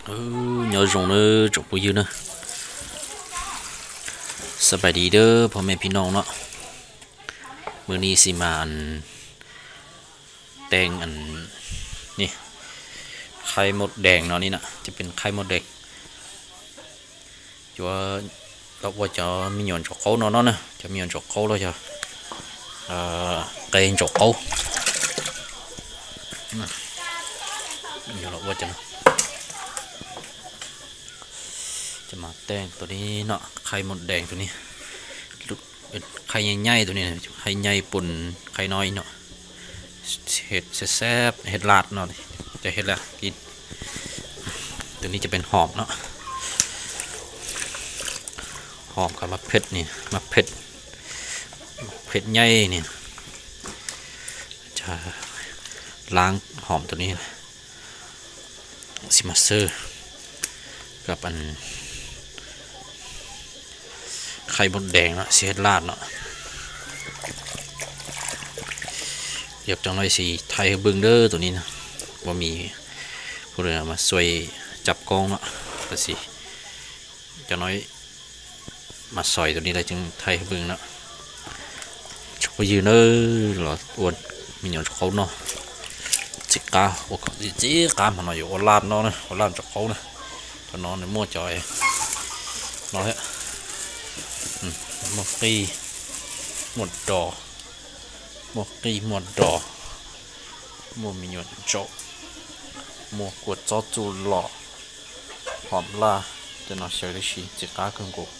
Nyob zoo nawb tsoom phooj ywg na, xab pais di dawb phooj ywg phib nooj no, mus ni xi mas teeb ni, khaib mos dees no ni na, ces peb khaib mos dees, yuav los ua cov me nyuam ntsaum qaub no no na, cov me nyuam ntsaum qaub los yog qe ntsaum qaub. Yuav los ua cov no, ces mas teeb tus ni no, khaib mos dees tus ni, khaib nyaij nyaij tus ni, khaib nyaij pun, khaib no ib no, xab xab hes laj no, ces hes laj, tus ni ces peb hom no, hom kom mas phem ni, mas phem, phem nyaij ni, laab hom tus ni xi mas xwb, kom khaib mos dees no, xab hes laj no. Yog cov no xi thaij hwj pwg dawb tus ni, ua mis phu mas xuaim cab koob no, tab sis cov no mas xois tus ni lawm ces thaij hwj pwg no. Tsoom phooj ywg na, los ua me nyuam ntsaum qaub no, txiv qab, ua kom txiv qab mas no yuav ua laj no na, ua laj ntsaum qaub na. Cov no nws muaj cov no thiab, muaj qij, muaj dos, muaj qij muaj dos, muaj me nyuam ntsaum, muaj kua txob txuj lom, hom laj, cov no xyaw tib si txiv qab kawg nkaus.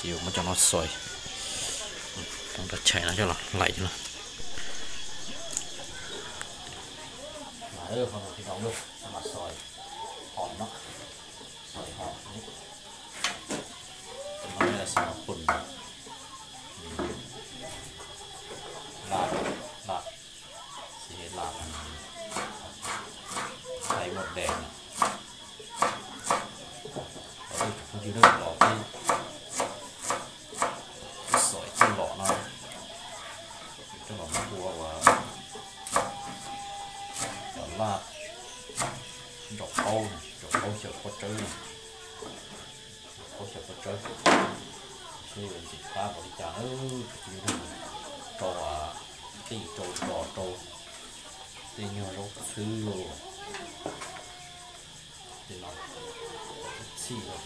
Ces yuav muab cov no xois, cov no coj los hlais cov no. Xois hom no, xois hom, cov no xi mas pun, laj, laj, xab hes laj, khaib mos dees no. Los peb tsoom phooj ywg na, los peb xois txuj lom no, coj los ua ua cov laj ntsaum qaub, ntsaum qaub xyaw pob tsawb, qaub xyaw pob tsawb. Seb yuav ntxim qab npaum li cas na, rau qij, rau dos, rau tej nyuag zaub txhwb los, tej no, txhij los.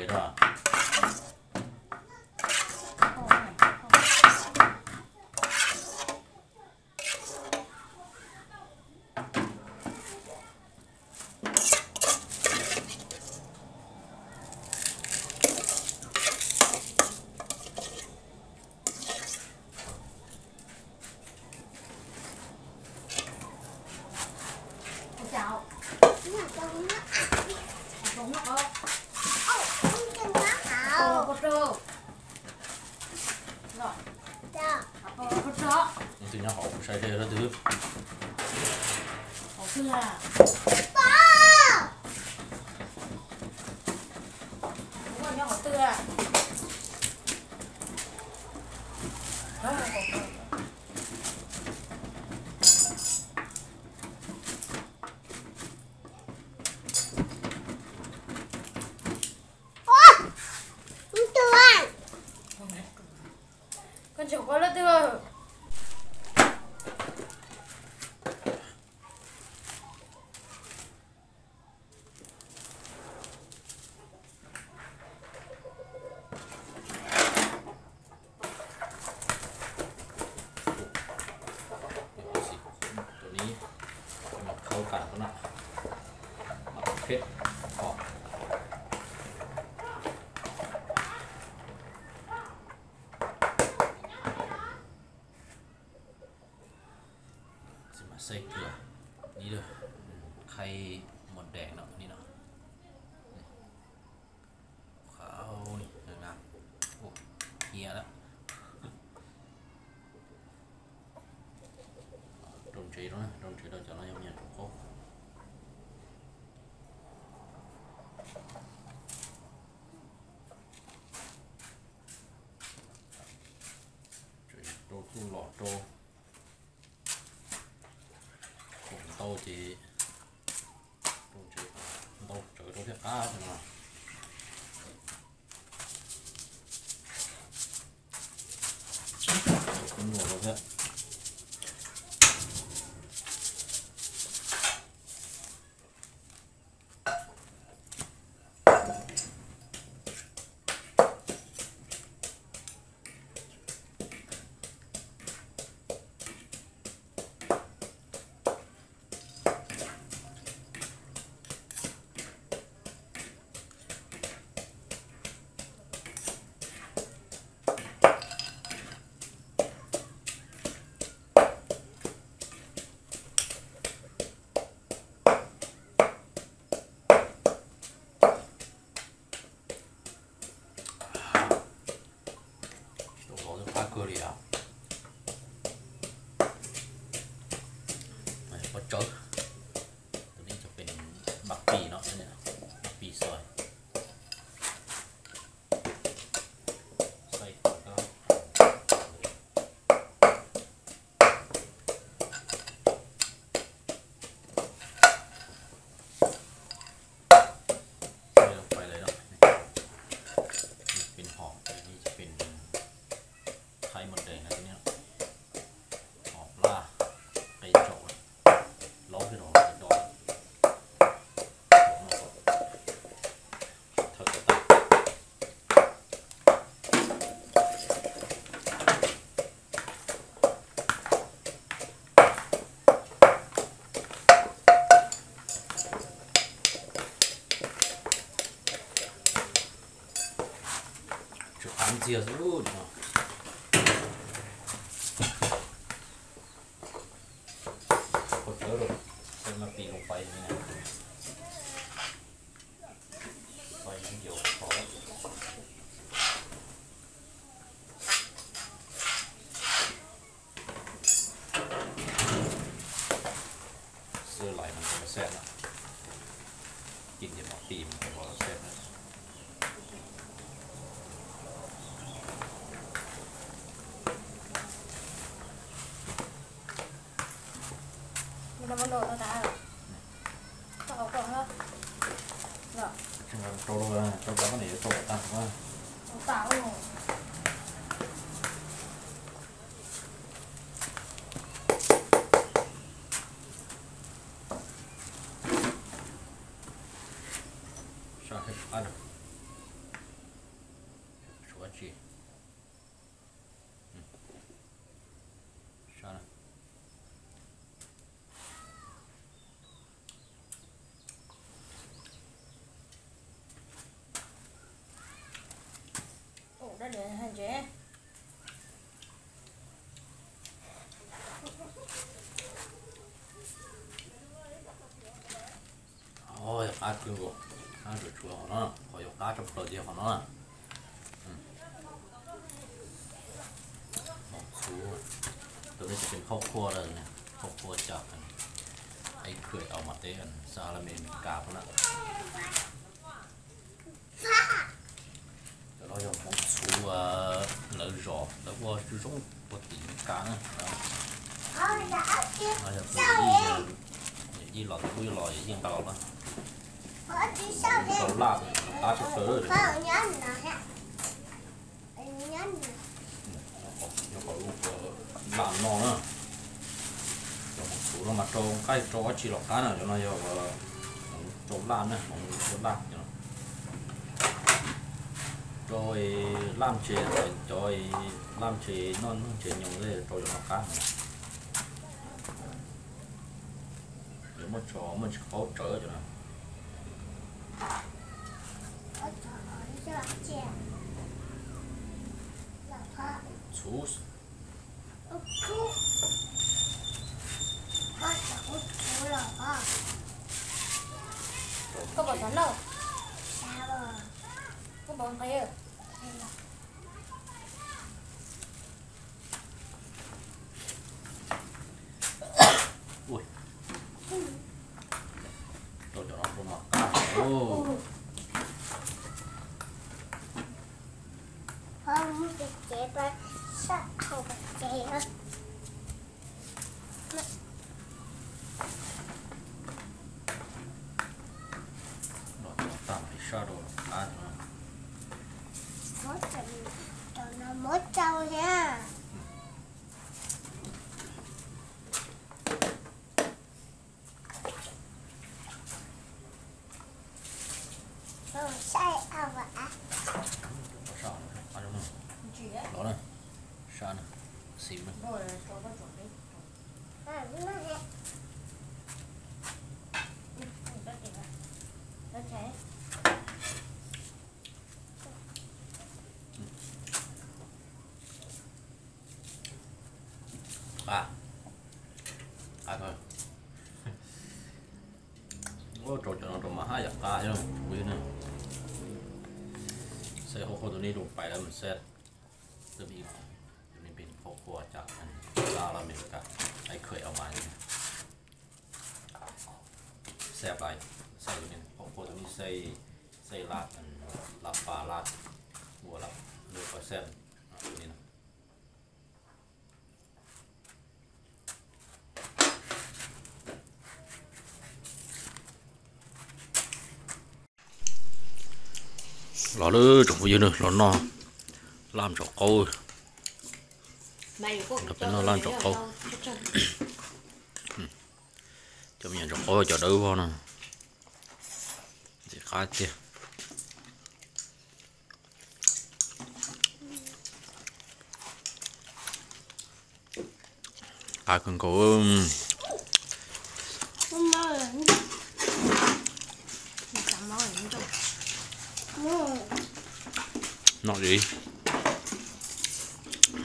Ua Leej twg nyob hauv kuv saib seb leej twg. Hauv twg a? Nyob hauv twg a? Koj ntseeg koj leej twg? Tus ni, mas khawb tas tus no, mas phem os. Txiv mas xav kawg, ni lawm, khaib mos dees no ni no. Qhov ni na, hiam lawm. Rau ntsev rau, rau ntsev rau cov no yog me nyuam tsoom qaub. Rau txuj lom rau, khoom ntau ces rau ntsev, ntau tsawv rau thiaj qab no. Kub nua rau thiab. Tsis tau lov twb qab kawg li os. Pob tsawb, tus no ces peb mam pis no, mam pis xwb. Pais lawm no, peb hom, peb thaib mos dees no, hom laj, qe tsaus, laub thiab no do. Thawj tau tas. Tsum qab ntxiag xwb no. Pob tsawb rau, peb mam pis loo pais li na. Pais ncau qhov. Xwb lais no xej na, kim tias mam pis mus los xej na. Rau, rau, rau tag. Saj hej qab lawm. Tsis, sab na. Yog qab kawg, qab tsuas tshua qhov no, qhov yuav qab tshaj plaws tiag qhov no. Txhuv, tus no ces phauj qhua lawm, phauj qhua cas, ib khwm tau mas teb xav laj me Meskas pub na. Cov no yog hmoov txhuv lawv zos lawv ua zoo zoo ua tim Meskas na. No yog tus yij, yij los tus ub los yij nqa los na. Rau laj qab tshaj plaws. Nyob qhov lub laj no na. Cov hmoov txhuv no mas rau nqaij rau dab tsi los qab na, cov no yog rau laj na, hmoov rau laj. Rau laj ntses, cov laj ntses noj ntses nyoos rau cov no qab. Muaj tsov muaj ntsis qaub tsawv cov no. Txhuv. Koj puas xav noj? Koj puas nqhis? Ua, rau cov no rau mas qab. Los cov tag ib sab rau qab. Muab tsau thiab. Saib a, los na, sab na, xim na. Qab, qab kawg. Rau cov no rau mas haj yam qab thiab. Saib qhov qhua tus ni rau pais lawm mas saib. Tus ni pem qhov qhua cas, laj Amelikas, ai khwm au mas. Saib pais, saib tus ni qhov qhua tus ni saib, saib laj, laj pas laj, ua laj, laj pas saib tus ni no. Los lawm tsoom phooj ywg, los noj laj ntsaum qaub. Peb noj laj ntsaum qaub. Cov me nyuam ntsaum qaub cov dawb vog no, ntxim qab tiag. Qab kawg nkaus. Noj dib,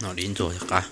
noj dib ntxuag qab.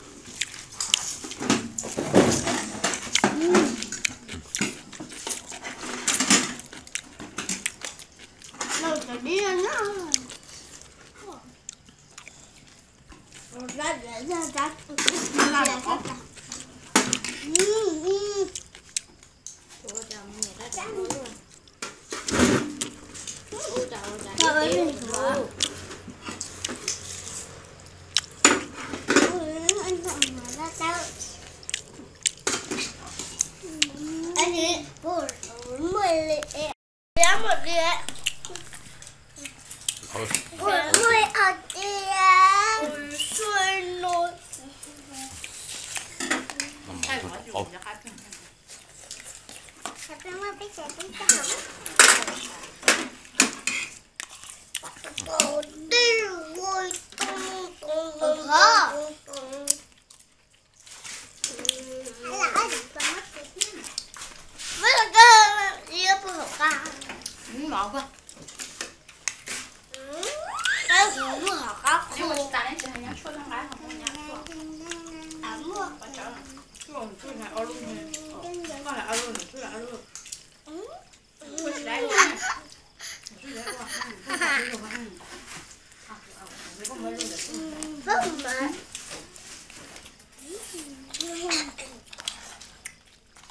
Mov koj. Ua tsis tas ne, tsis hais nyab tshuaj nqaij ho muaj nyab tshuaj. Tshuaj nws tshuaj hais ob lub ne, koj hais ob lub nws tshuaj hais ob lub. Tshuaj tsis dai ua.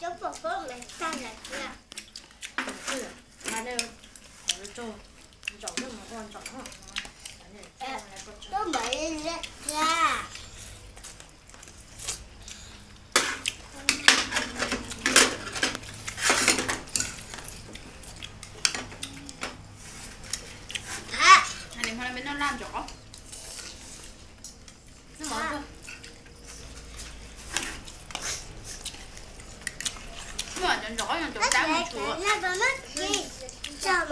Cov pom koj me tag lawm tiag. Mas ne, qhov tso ntsaum no mas ua ntsaum no. Koj mam li tiag. Hais tias hmo no peb noj laj ntsaum qaub. Noj ntsaum qaub no cov kab mus tshuav. Qab.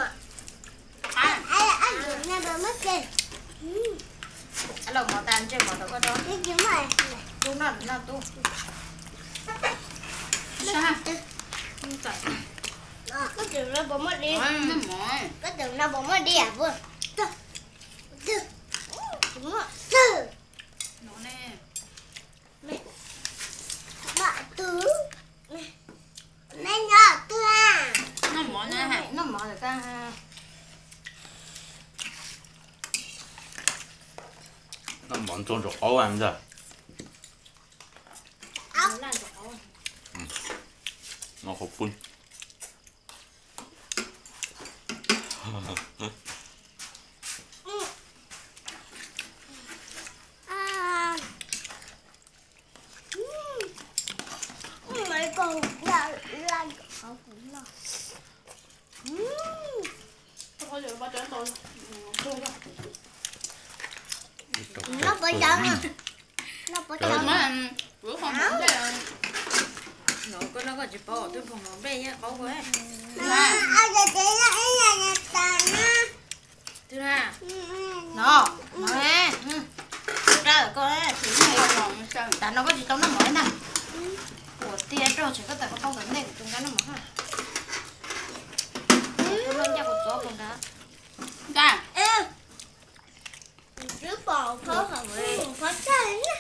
Los mov tas ntsej mov tau koj rau. Tub noj noj tub. Sab. Koj tseem no puas muaj dib? Koj tseem no puas muaj dib? Muaj. No ne. Mej nyob twg? Noj mov na, noj mov lawm koj. Noj mov ntxuag ntsaum qaub ntag. No qhov pun. Noj pov cov, noj pov cov. No koj noj koj tsis paub, twb pom mov nplej yeej qaub koj. Twb na, no, no, rab koj, tas no koj tsis tau noj mov na. Ua tiag rau tseem koj tawm koj paub ntawm ntej kuv tus nqa noj mov. Koj noj ncaj kuv txob koj nqa. Nqa. Twb pom qhov, qhov txaj na.